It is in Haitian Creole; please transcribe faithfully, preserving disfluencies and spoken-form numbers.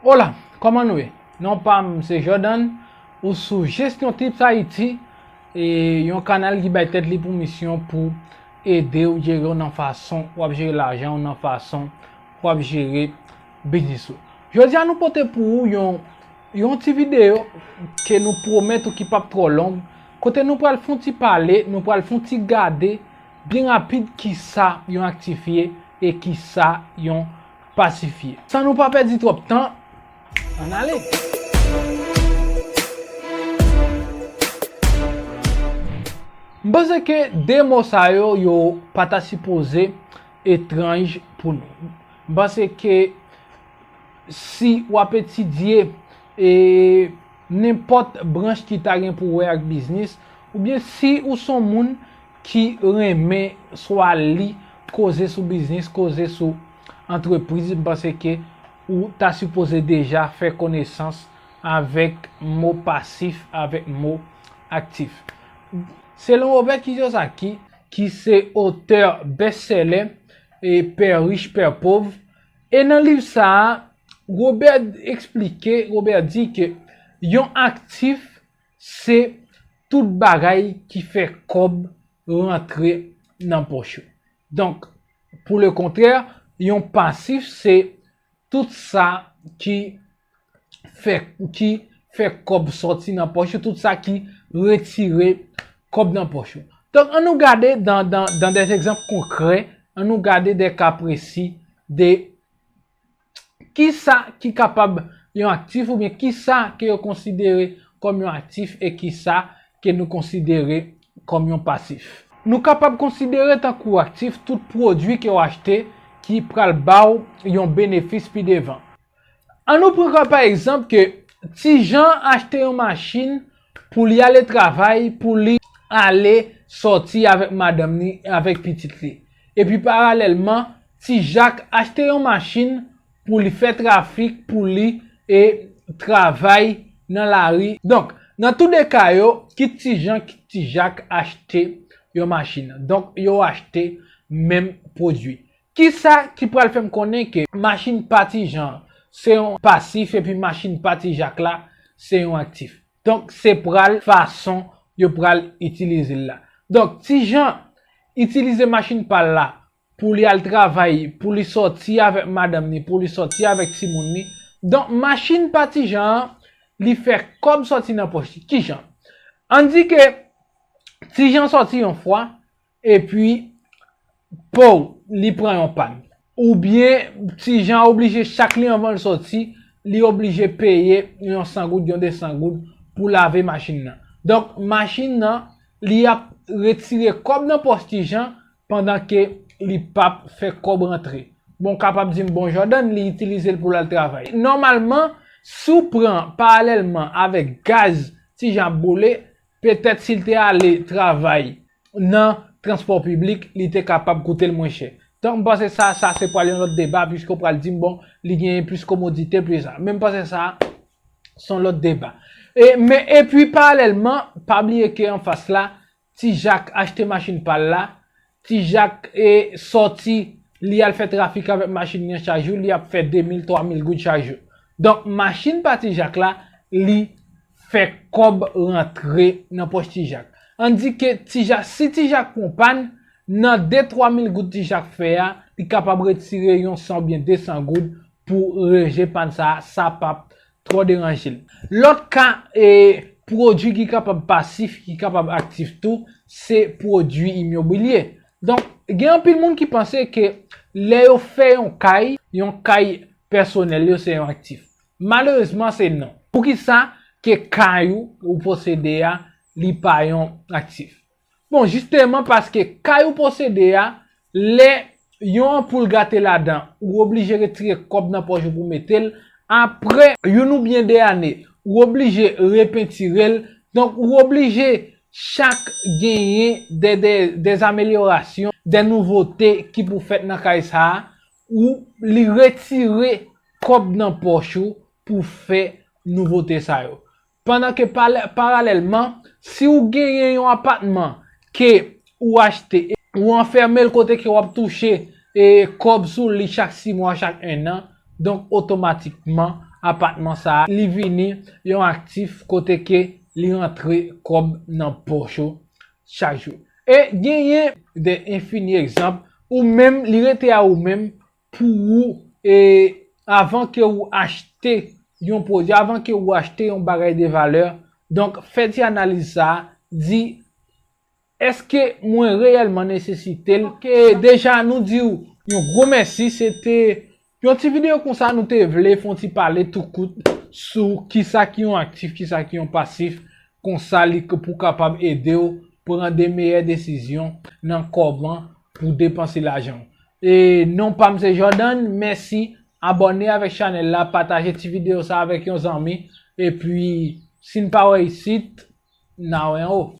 Hola, kòman nou ye? Non pa m se Jordan, ou sou Gestion Tips Haïti, e yon kanal ki bay tèt li pou misyon pou ede w jere w nan fason w ap jere lajan w, nan fason w ap jere biznis ou. Jodi a nou pote pou ou yon, yon ti videyo ke nou pwomèt ou ki p ap twò long, kote nou pral fè yon ti pale, nou pral fè yon ti gade byen rapid kisa yon aktif ye e kisa yon pasif ye. San nou pa pèdi twòp tan, ann ale! M panse ke de mo sa yo, yo pa ta sipoze etranj pou nou. M panse ke si w ap etidye e nenpòt branch ki ta gen pou wè ak biznis, oubyen si ou se yon moun ki renmen swa li koze sou biznis, koze sou antrepriz, m panse ke ou ta sipoze deja fè konesans avèk mo pasif, avèk mo aktif. Selon Robert Kiyosaki, ki se otè bèstsèlè e Père riche, Père pauvre, e nan liv sa a, Robert eksplike, Robert di ke yon aktif se tout bagay ki fè kòb rantre nan pòch ou. Donk, pou le kontrè, yon pasif se tout sa ki fè, ki fè kòb sòti nan pòch ou, tout sa ki retire kòb nan pòch ou. Donk, ann nou gade dan, dan, dan des egzanp konkrè, ann nou gade de ka presi de kisa ki kapab yon aktif oubyen kisa ke yo konsidere kòm yon aktif e kisa ke nou konsidere kòm yon pasif. Nou kapab konsidere tankou aktif tout pwodui ke w achte ki pral ba w yon benefis pi devan. Ann nou pran ka pa egzanp ke Ti Jan achte yon machin pou li ale travay, pou li ale sòti avèk madanm li, avèk pitit li. Epi paralèlman, Ti Jak achte yon machin pou li fè trafik, pou li e travay nan lari. Donk, nan tou de ka yo, kit Ti Jan, kit Ti Jak achte yon machin. Donk, yo achte menm pwodui. Kisa ki pral fè m konnen ke machin pa Ti Jan se yon pasif epi machin pa Ti Jak la se yon aktif? Donk, se pral fason yo pral itilize l la. Donk, Ti Jan itilize machin pa l la pou li al travay, pou li sòti avèk madanm li, pou li sòti avèk timoun li. Donk, machin pa Ti Jan an, li fè kòb sòti nan pòch li. Kijan? Ann di ke Ti Jan sòti yon fwa, epi, pow, li pran yon pàn. Oubyen, Ti Jan oblije chak li anvan l sòti, li oblije peye yon san goud, yon de san goud pou lave machin nan. Donk, machin nan, li ap retire kòb nan pòch Ti Jan pandan ke li p ap fè kòb rantre. Bon, w kapab di m, bon, Jordan, li itilize l pou l al travay. Nòmalman, si w pran paralèlman avèk gaz Ti Jan ap boule, petèt si l te ale travay nan transpò piblik, li te kapab koute l mwen chè. Donk, m panse sa, sa se pral yon lòt deba, piske w pral di m, bon, li genyen plis komodite, plis sa. Men m panse sa, se yon lòt deba. E, men, epi, paralèlman, pa bliye ke anfas la, Ti Jak achte machin pa l la, Ti Jak e sòti, li al fè trafik avèk machin li an chak jou, li ap fè de mil, twa mil goud chak jou. Donk, machin pa Ti Jak la, li fè kòb rantre nan pòch Ti Jak. Ann di ke Ti Jak, si Ti Jak pran pàn, nan de, twa mil goud Ti Jak fè a, li kapab retire yon san oubyen de san goud pou ranje pàn sa a, sa p ap twò deranje l. Lòt ka, e, pwodui ki kapab pasif, ki kapab aktif tou, se pwodui imobilye. Donk, gen anpil moun ki panse ke lè yo fè yon kay, yon kay pèsonèl yo se yon aktif. Malerezman, se non. Poukisa ke kay ou, ou posede a, li pa yon aktif? Bon, jisteman, paske kay ou posede a, lè yon anpoul gate ladan, ou oblije retire kòb nan pòch ou pou mete l. Apre youn oubyen de ane, ou oblije repentire l. Donk, ou oblije chak genyen de, de, des améliorations, de nouveautés ki pou fèt nan kay sa a, ou li retire kòb nan pòch ou pou fè nouvote sa yo. Pandan ke pale-, paralèlman, si ou genyen yon apatman ke ou achte, ou anfèmen l kote ke w ap touche, e, kòb sou li chak sis mwa, chak enn an, donk, otomatikman, apatman sa a, li vini yon aktif kote ke li rantre kòb nan pòch ou chak jou. E genyen de enfini egzanp, ou menm, li rete a ou menm pou ou, e avan ke ou achte yon pwodui, avan ke ou achte yon bagay de valè, donk fè ti analiz sa a, di, èske mwen reyèlman nesesite l? Ke deja nou di w yon gwo mèsi, se te yon ti videyo konsa nou te vle fè yon ti pale tou kout sou kisa ki yon aktif, kisa ki yon pasif, konsa li k- pou kapab ede w pran de meyè desizyon nan kòman pou depanse lajan w. E non pa m se Jordan, mèsi, abòne avèk chanèl la, pataje ti videyo sa avèk yon zanmi, epi si n pa wè isit, n a wè anwo.